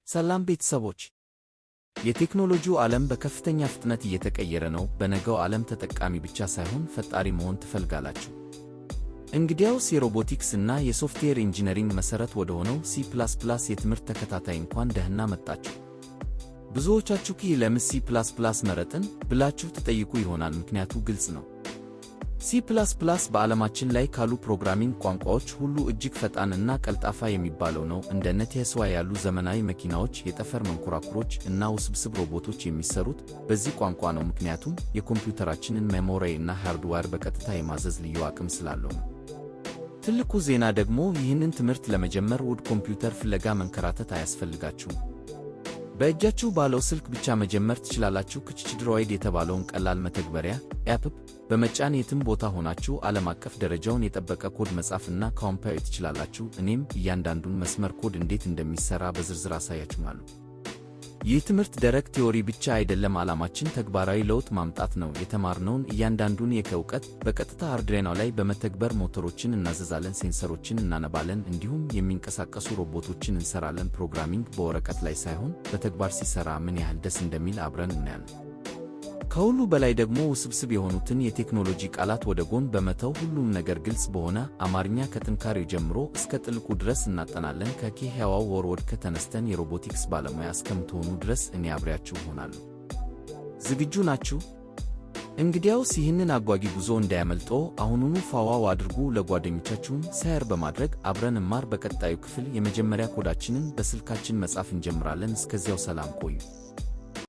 ሰላም ቤተሰቦች! የቴክኖሎጂው ዓለም በከፍተኛ ፍጥነት እየተቀየረ ነው። በነገው ዓለም ተጠቃሚ ብቻ ሳይሆን ፈጣሪ መሆን ትፈልጋላችሁ? እንግዲያውስ የሮቦቲክስ እና የ software engineering መሠረት ወደሆነው C++ የትምህርት ተከታታይ እንኳን ደህና መጣችሁ። ብዙዎቻችሁ "ይህ ለምን C++ መረጥን?" ብላችሁ ትጠይቁ ይሆናል። ምክንያቱ ግልጽ ነው። C++ በዓለማችን ላይ ካሉ programming ቋንቋዎች ሁሉ እጅግ ፈጣን እና ቀልጣፋ የሚባለው ነው። እንደ ቴስላ ያሉ ዘመናዊ መኪናዎች፣ የጠፈር መንኮራኩሮች እና ውስብስብ ሮቦቶች የሚሰሩት በዚህ ቋንቋ ነው። ምክንያቱም የኮምፒውተራችንን memory እና hardware በቀጥታ የማዘዝ ልዩ አቅም ስላለው ነው። ትልቁ ዜና ደግሞ ይህንን ትምህርት ለመጀመር ውድ ኮምፒውተር ፍለጋ መንከራተት አያስፈልጋችሁም። በእጃችሁ ባለው ስልክ ብቻ መጀመር ትችላላችሁ። ChatDroid የተባለውን ቀላል መተግበሪያ app በመጫን የትም ቦታ ሆናችሁ ዓለም አቀፍ ደረጃውን የጠበቀ ኮድ መጻፍና compile ትችላላችሁ። እኔም እያንዳንዱን መስመር ኮድ እንዴት እንደሚሰራ በዝርዝር አሳያችኋለሁ። ይህ ትምህርት ደረቅ theory ብቻ አይደለም። ዓላማችን ተግባራዊ ለውጥ ማምጣት ነው። የተማርነውን እያንዳንዱን እውቀት በቀጥታ Arduino ላይ በመተግበር ሞተሮችን እናዘዛለን፣ sensor ኦችን እናነባለን፣ እንዲሁም የሚንቀሳቀሱ ሮቦቶችን እንሰራለን። Programming በወረቀት ላይ ሳይሆን በተግባር ሲሰራ ምን ያህል ደስ እንደሚል አብረን እናያለን። ከሁሉ በላይ ደግሞ ውስብስብ የሆኑትን የቴክኖሎጂ ቃላት ወደ ጎን በመተው ሁሉም ነገር ግልጽ በሆነ አማርኛ ከጥንካሬው ጀምሮ እስከ ጥልቁ ድረስ እናጠናለን። ከ Hello World ተነስተን የሮቦቲክስ ባለሙያ እስከምትሆኑ ድረስ እኔ አብሬያችሁ እሆናለሁ። ዝግጁ ናችሁ? እንግዲያውስ ይህንን አጓጊ ጉዞ እንዳያመልጦ አሁኑኑ follow አድርጉ። ለጓደኞቻችሁም share በማድረግ አብረን እንማር። በቀጣዩ ክፍል የመጀመሪያ ኮዳችንን በስልካችን መጻፍ እንጀምራለን። እስከዚያው ሰላም ቆዩ።